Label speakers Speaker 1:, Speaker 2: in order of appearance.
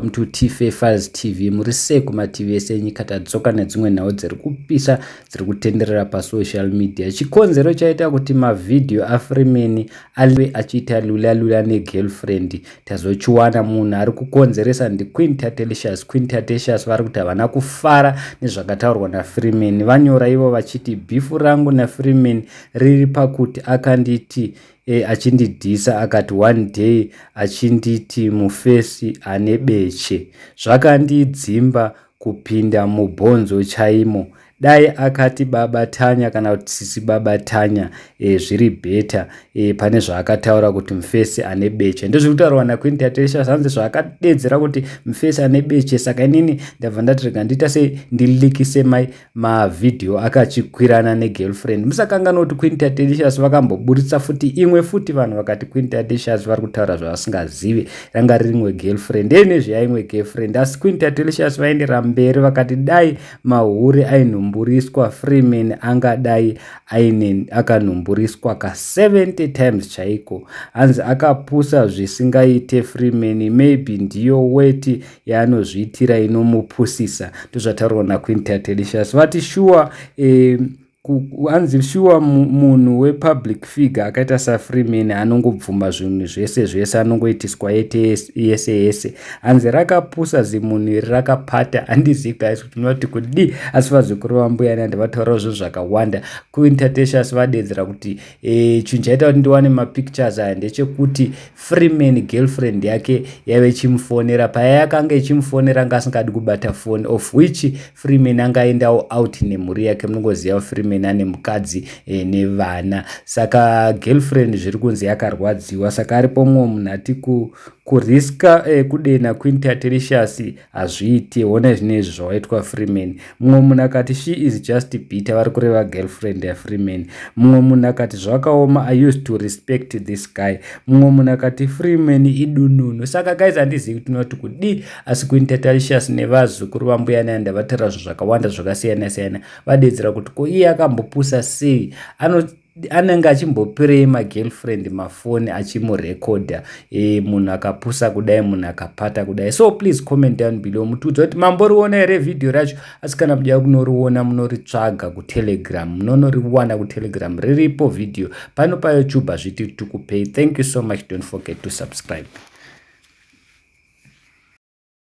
Speaker 1: Welcome to Tfa Files TV. Muri sei kumativi ese enyika? Tadzoka nedzimwe nhau dziri kupisa dziri kutenderera pasocial media. Chikonzero chaita kuti mavhidhiyo aFreeman aliwe achiita lula lula negirlfriend tazochiwana. Munhu ari kukonzeresa ndiQueen Tatelicious. Queen Tatelicious vari kuti havana kufara nezvakataurwa naFreeman. Vanyora ivo vachiti, "Beef rangu naFreeman riri pakuti akanditi achindidhisa, akati one day achinditi mufesi ane beche. Zvakandidzimba kupinda mubhonzo chaimo. Dai akati Baba Tanya kana kuti sisi Baba Tanya, zviri better pane zvaakataura kuti mufesi ane beche." Ndozviri kutaurwa naQueen Tatelicious. Hanzi zvaakadedzera kuti mufesi ane beche, saka inini ndabva ndati rega ndiita sei, ndilikise mai mavhidhiyo akachikwirana negirlfriend. Musakanganwa kuti Queen Tatelicious vakamboburitsa futi imwe futi. Vanhu vakati Queen Tatelicious vari kutaura zvavasingazivi, ranga riri rimwe girlfriend enezveya imwe girlfriend. Asi Queen Tatelicious vaendera mberi vakati dai mahure ainhumburiswa, Freeman angadai aine akanhumburiswa ka70 times chaiko. Hanzi akapusa zvisingaite Freeman, maybe ndiyo weti yaanozviitira inomupusisa. Ndozvataurwa naQueen Tatelicious. Vati shuwa, hanzi shuwa, munhu wepublic figure akaita saFreeman anongobvuma zvinhu zvese zvese, anongoitiswa yete yese yese. Hanzi rakapusa zimunhu iri, rakapata. Handizivi guys kuti munoti kudii, asi vazukuru vambuya nandi vataurawo zvinhu zvakawanda. Queen Tatelicious vadedzera kuti chinhu chaita kuti ndiwane mapictures aya ndechekuti Freeman girlfriend yake yaive ichimufonera. Paya yakanga ichimufonera anga asingadi kubata foni, of which Freeman angaendawo out nemhuri yake. Munongoziva Freeman ane mukadzi nevana, saka girlfriend zviri kunzi yakarwadziwa. Saka aripo mumwe munhu ati kuriska kudena Queen Tatelicious hazviiti, ona zvinezvi zvawaitwa Freeman. Mumwe munhu akati, "She is just bitter," vari kureva girlfriend yaFreeman. Mumwe munhu akati, "Zvakaoma, I used to respect this guy." Mumwe munhu akati, "Freeman idununu." Saka guys, handizivi kuti tinoti kudii, asi Queen Tatelicious nevazukuru vambuya Nanda vataura zvinhu zvakawanda zvakasiyana siyana. Vadedzera kuti ko iye akambopusa sei, anenge achimbopirei magirlfriend mafoni achimurekodha, munhu akapusa kudai, munhu akapata kudai? So please comment down below mutiudza kuti mamboriona here vhidhiyo racho. Asi kana muda kunoriona, munoritsvaga kuTelegram, munonoriwana kuTelegram, riripo vhidhiyo. Pano paYouTube hazviti tikupei. Thank you so much, don't forget to subscribe.